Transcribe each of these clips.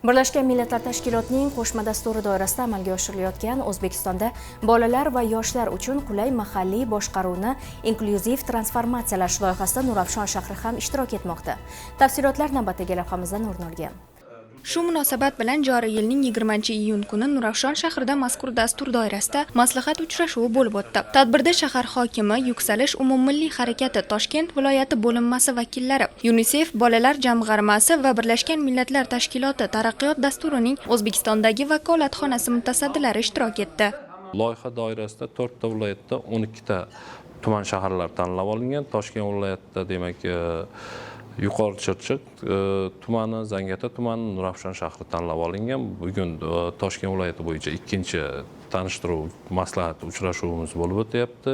Birlashgan Millatlar Tashkilotining qo'shma dasturi doirasida amalga oshirilayotgan O'zbekistonda bolalar va yoshlar uchun qulay mahalliy boshqaruvni inklyuziv transformatsiyalash loyihasida Nurafshon shahri ham ishtirok etmoqda. Tafsilotlar navbatdagi lavhamizdan o'rin olgan. Shu munosabat bilan joriy yilning 20-iyun kuni Nurafshon shahrida mazkur dastur doirasida maslahat uchrashuvi bo'lib o'tdi. Tadbirda shahar hokimi, Yuksalish umummilliy harakati Toshkent viloyati bo'linmasi vakillari, UNICEF bolalar jamg'armasi va Birlashgan Millatlar Tashkiloti taraqqiyot dasturining O'zbekistondagi vakolatxonasi mutasaddilari ishtirok etdi. Loyiha doirasida to'rtta viloyatda 12 ta tuman, shaharlar tanlab olingan. Toshkent viloyatida, demak, Yuqori Chirchiq tumani, Zangiota tumani, Nurafshon shahri tanlab olingan. Bugun Toshkent viloyati bo'yicha ikkinchi tanishtiruv maslahat uchrashuvimiz bo'lib o'tyapti.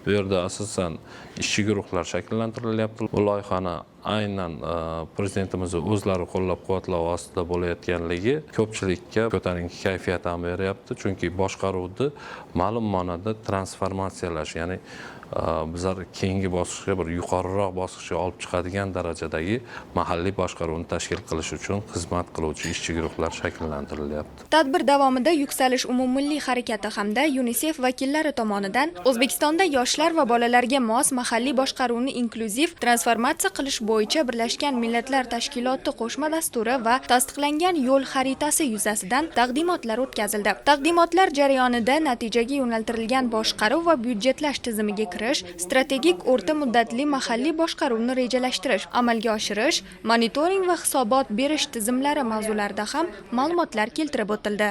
Bu yerda asosan ishchi guruhlar shakllantirilyapti. Bu loyihani aynan prezidentimiz o'zlari qo'llab quvvatlovi ostida bo'layotganligi ko'pchilikka ko'tarinki kayfiyat ham beryapti, chunki boshqaruvni ma'lum ma'noda transformatsiyalash, ya'ni bizlar keyingi bosqichga, bir yuqoriroq bosqichga olib chiqadigan darajadagi mahalliy boshqaruvni tashkil qilish uchun xizmat qiluvchi ishchi guruhlar shakllantirilyapti. Tadbir davomida Yuksalish umummilliy harakati hamda UNICEF vakillari tomonidan O'zbekistonda yoshlar va bolalarga mos mahalliy boshqaruvni inklyuziv transformatsiya qilish bo'yicha Birlashgan Millatlar Tashkiloti qo'shma dasturi va tasdiqlangan yo'l xaritasi yuzasidan taqdimotlar o'tkazildi. Taqdimotlar jarayonida natijaga yo'naltirilgan boshqaruv va byudjetlash tizimiga kirish, strategik o'rta muddatli mahalliy boshqaruvni rejalashtirish, amalga oshirish, monitoring va hisobot berish tizimlari mavzularida ham ma'lumotlar keltirib o'tildi.